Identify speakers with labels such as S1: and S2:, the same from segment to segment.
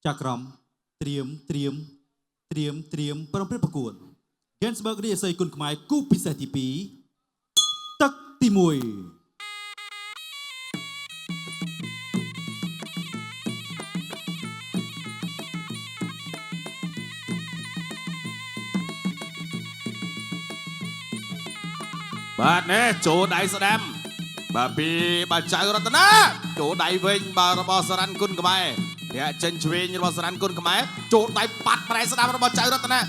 S1: ចាក្រមត្រៀមត្រៀមត្រៀមត្រៀមប្រំព្រិតប្រកួត Gainsberg រាជសីគុណខ្មែរគូពិសេសទី2ទឹកទី1
S2: បាទនេះចូលដៃស្ដាំបាទពីបាទចៅរតនាចូលដៃវិញបាទរបស់សរ៉ាន់គុណខ្មែរធាក់ចេញឆ្វេងរបស់សរ៉ាន់គុណខ្មែរចូលដៃប៉ាត់ប្រែស្ដាំរបស់ចៅរតនា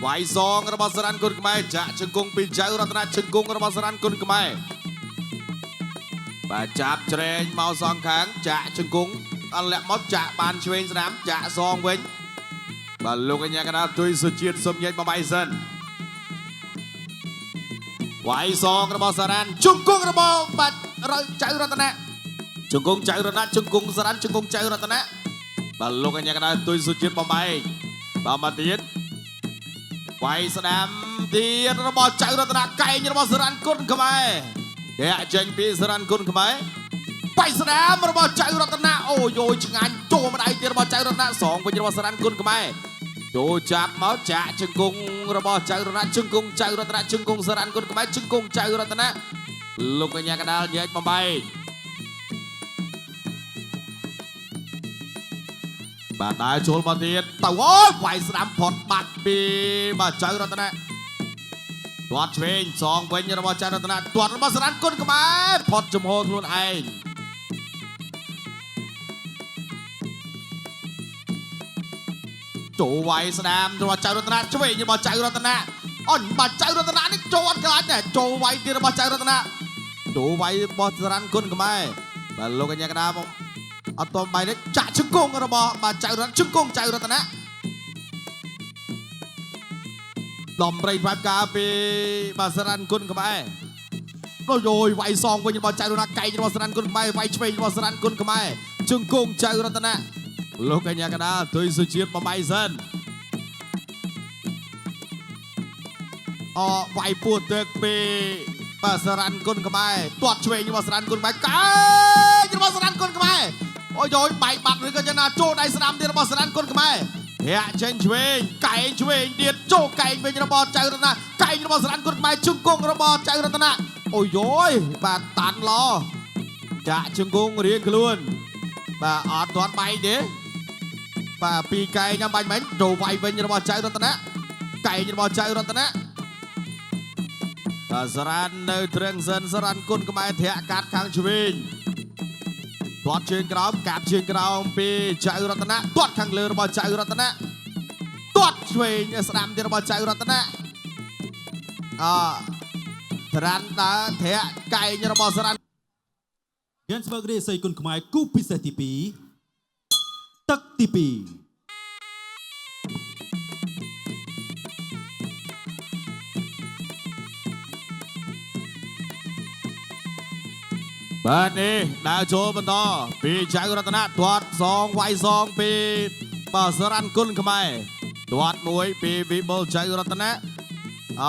S2: វាយសងរបស់សរ៉ាន់គុណខ្មែរចាក់ជង្គង់ពីចៅរតនាជង្គង់របស់សរ៉ាន់គុណខ្មែរបាទចាប់ជ្រែងមកសងខាងចាក់ជង្គង់អត់លាក់មកចាក់បានឆ្វេងស្ដាំចាក់សងវិញបាទលោកអញ្ញាកណ្ដាលទុយសុជាតិសុំញែកបំបីសិន វាយសងរបស់សារ៉ានជង្គង់របស់បាត់រយចៅរតនៈជង្គង់ចៅរតនៈជង្គង់សារ៉ានជង្គង់ចៅរតនៈបាទលោកអញ្ញាកណ្ដាលទុយសុជាតិបំបែកបាទមកទៀតវាយស្ដាំទៀតរបស់ចៅរតនៈកែងរបស់សារ៉ានគុណខ្មែរធាក់ចេញពីសារ៉ានគុណខ្មែរបាយស្ដាមរបស់ចៅរតនៈអូយយឆ្ងាញ់ចូលម្ដាយទៀតរបស់ចៅរតនៈសងវិញរបស់សារ៉ានគុណខ្មែរ ចូលចាប់មកចាក់ជង្គង់របស់ចៅរតនៈជង្គង់ចៅរតនៈជង្គង់សរ៉ាន់គុណខ្មែរជង្គង់ចៅរតនៈលោកកញ្ញាកដាលញែកបំបែកបាទដើរចូលមកទៀតទៅអូយវាយស្ដាំផុតបាត់ពីបាទចៅរតនៈទាត់ឆ្វេងសងវិញរបស់ចៅរតនៈទាត់របស់សរ៉ាន់គុណខ្មែរផុតចំហខ្លួនឯងចូលវាយស្ដាមរបស់ចៅរតនៈឆ្វេងរបស់ចៅរតនៈអញបាទចៅរតនៈនេះចូលអត់ខ្លាចដែរចូលវាយទៀតរបស់ចៅរតនៈចូលវាយរបស់សរ៉ាន់គុណខ្មែរបាទលោកកញ្ញាកដាមកអត់តមបាយនេះចាក់ជង្គង់របស់បាទចៅរតនៈជង្គង់ចៅរតនៈដំរីបែបការពីបាទសរ៉ាន់គុណខ្មែរក៏យយវាយសងវិញរបស់ចៅរតនៈកែងរបស់សរ៉ាន់គុណខ្មែរវាយឆ្វេងរបស់សរ៉ាន់គុណខ្មែរជង្គង់ចៅរតនៈលោកកញ្ញាកដាទុយសុជាតិបំបីសិន អវាយពោះទឹកពីបាទសរ៉ាន់គុណខ្មែរទាត់ឆ្វេងរបស់សរ៉ាន់គុណខ្មែរកែងរបស់សរ៉ាន់គុណខ្មែរអូយយបែកបាត់ឬក៏យ៉ាងណាចូលដៃស្ដាំទៀតរបស់សរ៉ាន់គុណខ្មែរធាក់ចេញឆ្វេងកែងឆ្វេងទៀតចូលកែងវិញរបស់ចៅរតនៈកែងរបស់សរ៉ាន់គុណខ្មែរជង្គង់របស់ចៅរតនៈអូយយបាទតាន់ឡចាក់ជង្គង់រៀងខ្លួនបាទអត់ទាត់បែកទេបាទពីរកែងញ៉ាំបាញ់មិញចូលវាយវិញរបស់ចៅរតនៈកែងរបស់ចៅរតនៈ បាទសរ៉ាននៅត្រឹងសិនសរ៉ានគុណខ្មែរធាក់កាត់ខាងឆ្វេងទាត់ជើងក្រោមកាប់ជើងក្រោមពីចៅរតនៈទាត់ខាងលើរបស់ចៅរតនៈទាត់ឆ្វេងស្ដាំទៀតរបស់ចៅរតនៈអសរ៉ានដើរធាក់កែងរបស់សរ៉ាន
S1: Gainsberg រាជសីគុណខ្មែរគូពិសេសទី2ទឹកទី2
S2: បាទនេះដើរចូលបន្តពីចៅរតនៈទាត់សងវាយសងពីបាទសរ៉ាន់គុណខ្មែរទាត់មួយពីវិបុលចៅរតនៈអ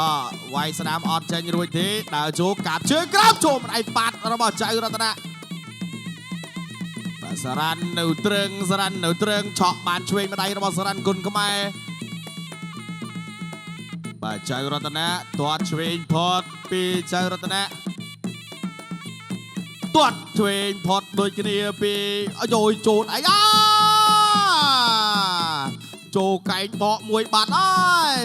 S2: វាយស្ដាមអត់ចេញរួចទេដើរចូលកាប់ជើងក្រោមចូលម្ដាយប៉ាត់របស់ចៅរតនៈបាទសរ៉ាន់នៅត្រឹងសរ៉ាន់នៅត្រឹងឆក់បានឆ្វេងម្ដាយរបស់សរ៉ាន់គុណខ្មែរបាទចៅរតនៈទាត់ឆ្វេងផុតពីចៅរតនៈ ទាត់ឆ្វេងផុតដូចគ្នាពីអាយយចូលអីអាចូលកែងបកមួយបាត់អើយ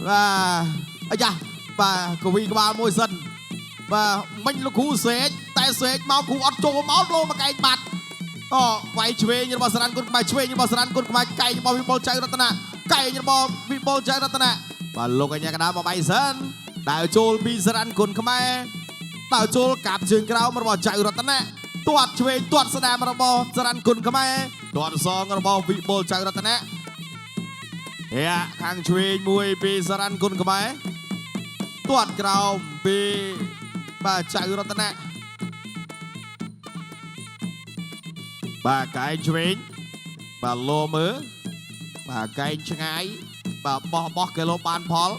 S2: បាទអាយ៉ាបាទកវីក្បាលមួយសិនបាទមិញលោកគ្រូស្រែកតែស្រែកមកគ្រូអត់ចូលមកលោមកកែងបាត់អូវាយឆ្វេងរបស់សរ៉ាន់គុណខ្មែរឆ្វេងរបស់សរ៉ាន់គុណខ្មែរកែងរបស់វិបុលចៅរតនៈកែងរបស់វិបុលចៅរតនៈបាទលោកអញ្ញាកណ្ដាលមកបៃសិនដើរចូលពីសរ៉ាន់គុណខ្មែរ ដើរចូលកាប់ជើងក្រោមរបស់ចៅរតនៈទាត់ឆ្វេងទាត់ស្ដាមរបស់សរ៉ាន់គុណខ្មែរទាត់សងរបស់វិបុលចៅរតនៈយ៉ាខាងឆ្វេងមួយពីសរ៉ាន់គុណខ្មែរទាត់ក្រោមពីបាទចៅរតនៈបាទកែងឆ្វេងបាទលោមើលបាទកែងឆ្ងាយបាទបោះបោះគីឡូបានផល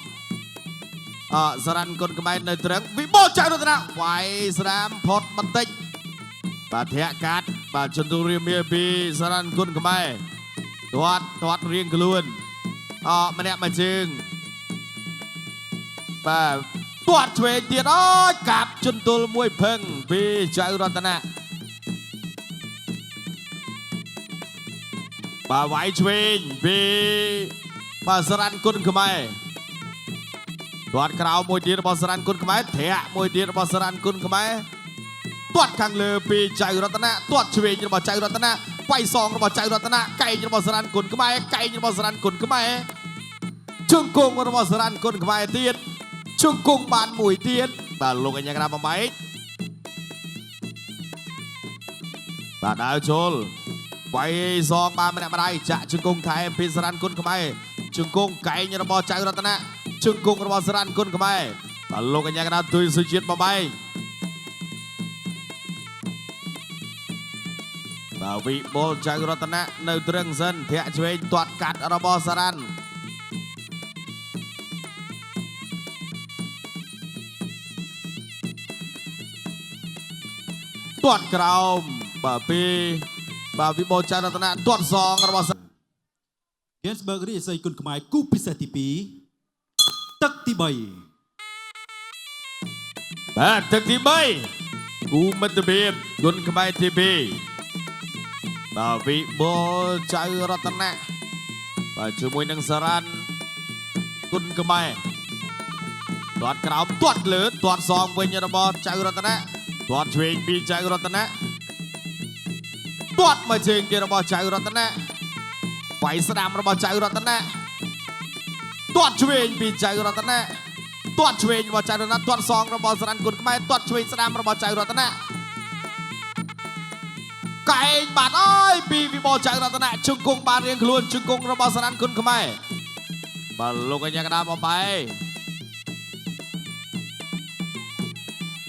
S2: អសរ៉ាន់គុណខ្មែរនៅត្រឹងវិបុលចៅរតនៈវាយស្រាមផុតបន្តិចបាទធាក់កាត់បាទចន្ទុរាមាពីសរ៉ាន់គុណខ្មែរ ទាត់ទាត់រៀងខ្លួនអម្នាក់មួយជើងបាទទាត់ឆ្វេងទៀតអូយកាប់ជន្ទល់មួយភឹងពីចៅរតនៈបាទវាយឆ្វេងពីបាទសរ៉ាន់គុណខ្មែរទាត់ក្រោមមួយទៀតរបស់សរ៉ាន់គុណខ្មែរធាក់មួយទៀតរបស់សរ៉ាន់គុណខ្មែរទាត់ខាងលើពីចៅរតនៈទាត់ឆ្វេងរបស់ចៅរតនៈវាយសងរបស់ចៅរតនៈកែងរបស់សរ៉ាន់គុណខ្មែរកែងរបស់សរ៉ាន់គុណខ្មែរជង្គង់របស់សរ៉ាន់គុណខ្មែរទៀតជង្គង់បានមួយទៀតបាទលោកអញ្ញាក្រាបបំបែកបាទដើរចូលវាយសងបានម្នាក់ម្ដាយចាក់ជង្គង់ថែមពីសរ៉ាន់គុណខ្មែរជង្គង់កែងរបស់ចៅរតនៈជង្គង់របស់សរ៉ាន់គុណខ្មែរបាទលោកអញ្ញាក្រាបទុយសុជាតិបំបែកបាទវិបុលចៅរតនៈនៅត្រឹងសិនធាក់ឆ្វេងទាត់កាត់របស់សរ៉ាន់ទាត់ក្រោមបាទពីបាទវិបុលចៅរតនៈទាត់សងរបស់ស
S1: Gainsberg រាជសីគុណខ្មែរគូពិសេសទី2ទឹកទី3
S2: បាទទឹកទី3គូមិត្តភាពគុណខ្មែរទី2បាទវិបុលចៅរតនៈបាទជាមួយនឹងសរ៉ាន់គុណខ្មែរទាត់ក្រោមទាត់លើទាត់សងវិញរបស់ចៅរតនៈទាត់ឆ្វេងពីចៅរតនៈទាត់មកជើងទៀតរបស់ចៅរតនៈវាយស្ដាំរបស់ចៅរតនៈទាត់ឆ្វេងពីចៅរតនៈទាត់ឆ្វេងរបស់ចៅរតនៈទាត់សងរបស់សរ៉ាន់គុណខ្មែរទាត់ឆ្វេងស្ដាំរបស់ចៅរតនៈកែងបាត់អើយពីវិបុលចៅរតនៈជង្គង់បានរៀងខ្លួនជង្គង់របស់សរ៉ាន់គុណខ្មែរបាទលោកអញ្ញាកដាបំបែ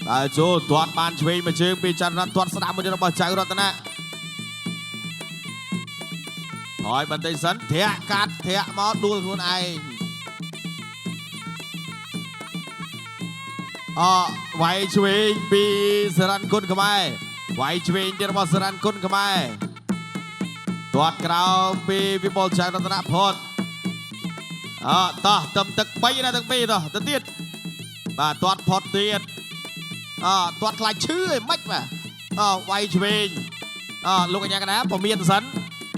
S2: បាទចូលទាត់បានឆ្វេងមួយជើងពីចៅរតនៈទាត់ស្ដាំមួយរបស់ចៅរតនៈហើយបន្តិចសិនធាក់កាត់ធាក់មកដួលខ្លួនឯងអវាយឆ្វេងពីសរ៉ាន់គុណខ្មែរវាយឆ្វេងទៀតរបស់សរ៉ាន់គុណខ្មែរទាត់ក្រោមពីវិបុលចៅរតនៈផុតអតោះទឹមទឹក3ណាទាំងពីរតោះទៅទៀតបាទទាត់ផុតទៀតអទាត់ខ្លាចឈឺឯមិនបាទអវាយឆ្វេងអលោកអញ្ញាកណាពមៀនសិន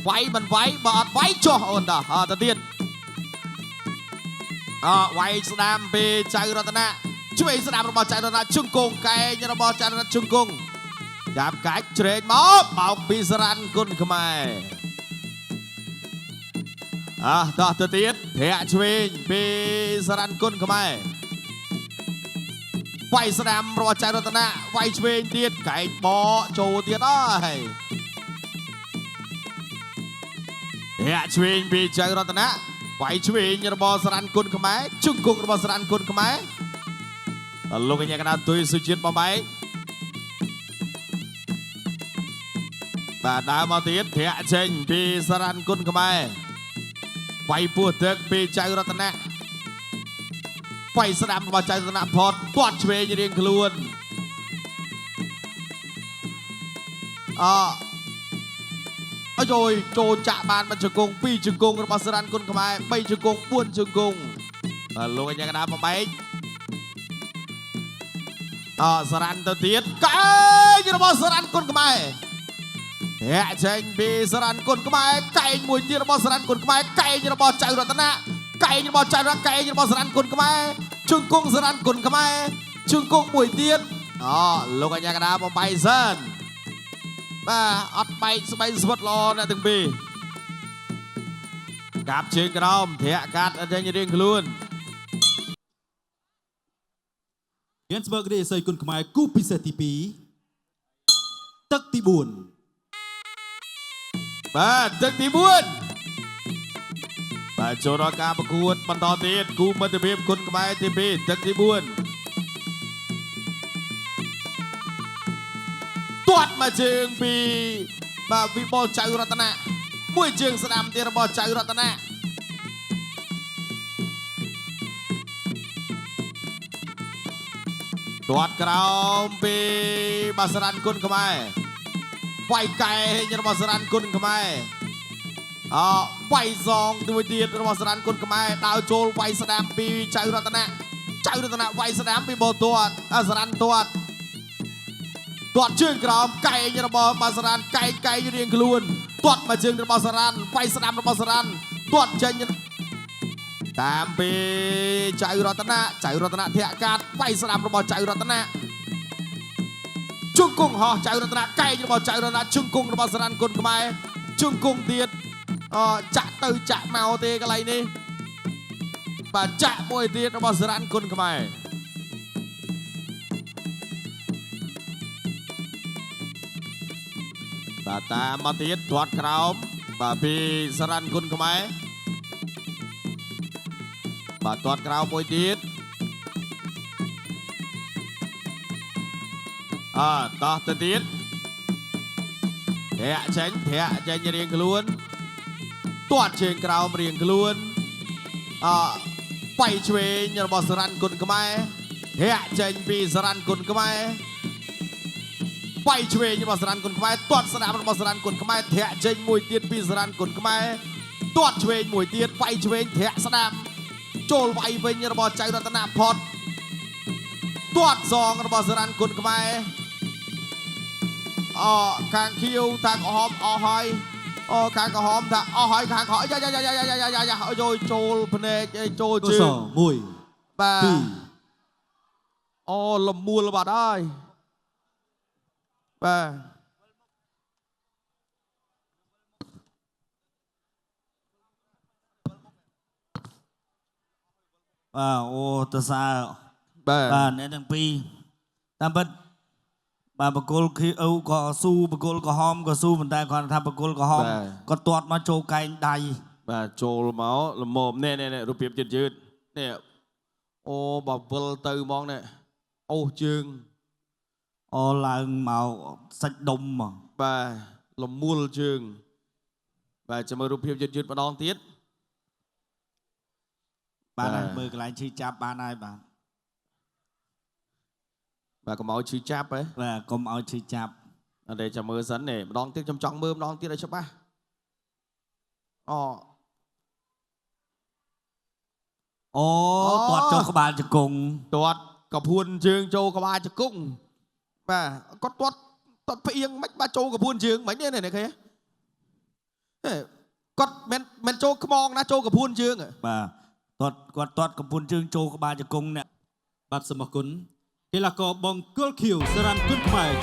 S2: វាយមិនវាយបើអត់វាយចុះអូនតោះអទៅទៀតអវាយស្ដាំពីចៅរតនៈឆ្វេងស្ដាំរបស់ចៅរតនៈជង្គង់កែងរបស់ចៅរតនៈជង្គង់ចាប់កាច់ជ្រែកមកបោកពីសរ៉ាន់គុណខ្មែរអះតោះទៅទៀតធាក់ឆ្វេងពីសរ៉ាន់គុណខ្មែរវាយស្ដាំរបស់ចៅរតនៈវាយឆ្វេងទៀតកែងបកចូលទៀតហើយធាក់ឆ្វេងពីចៅរតនៈវាយឆ្វេងរបស់សរ៉ាន់គុណខ្មែរជង្គង់របស់សរ៉ាន់គុណខ្មែរលោកអញ្ញាកណាទុយសុជាតិបំបែកបាទដើរមកទៀតធាក់ចេញពីសរ៉ាន់គុណខ្មែរវាយពោះទឹកពីចៅរតនៈវាយស្ដាំរបស់ចៅរតនៈផុតទាត់ឆ្វេងរៀងខ្លួនអអើយចូលចាក់បានមួយជង្គង់ពីរជង្គង់របស់សរ៉ាន់គុណខ្មែរ3ជង្គង់4ជង្គង់បាទលោកអញ្ញាកណាបំបែកអសរ៉ាន់ទៅទៀតកែងរបស់សរ៉ាន់គុណខ្មែរធាក់ចេញពីសរ៉ាន់គុណខ្មែរកែងមួយទៀតរបស់សរ៉ាន់គុណខ្មែរកែងរបស់ចៅរតនៈកែងរបស់ចៅរតនៈកែងរបស់សរ៉ាន់គុណខ្មែរជង្គង់សរ៉ាន់គុណខ្មែរជង្គង់មួយទៀតអលោកអញ្ញាកដាបំបែកសិនបាទអត់បែកស្បែកស្វិតល្អអ្នកទាំងពីរកាប់ជើងក្រោមធាក់កាត់អត់ចេញរៀងខ្លួន
S1: Gainsberg រាជសីគុណខ្មែរគូពិសេសទី2ទឹកទី4
S2: បាទទឹកទី4បាទចូលដល់ការប្រកួតបន្តទៀតគូមិត្តភាពគុណខ្មែរទី2ទឹកទី4ទាត់មកជើងពីបាទវិបុលចៅរតនៈមួយជើងស្ដាំទៀតរបស់ចៅរតនៈទាត់ក្រោមពីបាទសរ៉ាន់គុណខ្មែរវាយកែងរបស់សរ៉ាន់គុណខ្មែរ អវាយសងមួយទៀតរបស់សរ៉ាន់គុណខ្មែរដើរចូលវាយស្ដាំពីចៅរតនៈចៅរតនៈវាយស្ដាំពីបោទាត់អសរ៉ាន់ទាត់ទាត់ជើងក្រោមកែងរបស់បាសរ៉ាន់កែងកែងរៀងខ្លួនទាត់មកជើងរបស់សរ៉ាន់វាយស្ដាំរបស់សរ៉ាន់ទាត់ចេញតាមពីចៅរតនៈចៅរតនៈធាក់កាត់វាយស្ដាំរបស់ចៅរតនៈជង្គង់ហោះចៅរតនៈកែងរបស់ចៅរតនៈជង្គង់របស់សរ៉ាន់គុណខ្មែរជង្គង់ទៀត អចាក់ទៅចាក់មកទេកន្លែងនេះបាទចាក់មួយទៀតរបស់សរ៉ាន់គុណខ្មែរបាទតាមមកទៀតធាត់ក្រោមបាទពីសរ៉ាន់គុណខ្មែរបាទធាត់ក្រោមមួយទៀតអតោះទៅទៀតធាក់ចេញធាក់ចេញរៀងខ្លួន ទាត់ជើងក្រោមរៀងខ្លួនអបៃឆ្វេងរបស់សរ៉ាន់គុណខ្មែរធាក់ចេញពីសរ៉ាន់គុណខ្មែរបៃឆ្វេងរបស់សរ៉ាន់គុណខ្មែរទាត់ស្ដាំរបស់សរ៉ាន់គុណខ្មែរធាក់ចេញមួយទៀតពីសរ៉ាន់គុណខ្មែរទាត់ឆ្វេងមួយទៀតបៃឆ្វេងធាក់ស្ដាំចូលវាយវិញរបស់ចៅរតនផុតទាត់សងរបស់សរ៉ាន់គុណខ្មែរអខាងខៀវថាក្រហមអស់ហើយ អូខាងក្រហមថាអស់ហើយខាងក្រហមយ៉ាយ៉ាយ៉ាយ៉ាយ៉ាយ៉ាយ៉ាចូលចូលភ្នែកចូល
S1: កុស
S2: ជើង
S1: 1
S2: បាទ
S1: 2
S2: អូលមួលបាត់ហើយបាទ
S3: បាទអូតសើ
S2: បាទ
S3: បាទអ្នកទាំងពីរតាមពិតបាទបកគលខៀវក៏ស៊ូបកគលក្រហមក៏ស៊ូប៉ុន្តែគាត់ថាបកគលក្រហមក៏ទាត់មកចូលកែងដៃ
S2: បាទចូលមកលមមនេះនេះរូបភាពយឺតយឺតនេះអូបើវិលទៅហ្មងនេះអូសជើង
S3: អូឡើងមកសាច់ដុំមក
S2: បាទលមួលជើងបាទចាំមើលរូបភាពយឺតយឺតម្ដងទៀត
S3: បាទហើយមើលកន្លែងឈឺចាប់បានហើយបាទ
S2: បាទកុំឲ្យឈឺចាប់ហ៎
S3: បាទកុំឲ្យឈឺចាប់
S2: អត់ទេចាំមើលសិននេះម្ដងទៀតខ្ញុំចង់មើលម្ដងទៀតឲ្យច្បាស់អូ
S3: អូទាត់ចូលក្បាលជង្គង់
S2: ទាត់កពួនជើងចូលក្បាលជង្គង់បាទគាត់ទាត់ទាត់ផ្អៀងមិនបាទចូលកពួនជើងមិននេះនេះឃើញទេគាត់មិនមិនចូលខ្មងណាចូលកពួនជើង
S3: បាទទាត់គាត់ទាត់កំពុនជើងចូលក្បាលជង្គង់អ្នក
S1: បាទសូមអរគុណកីឡាករបង្គោលខៀវសរ៉ាន់គុណខ្មែរឈ្នះ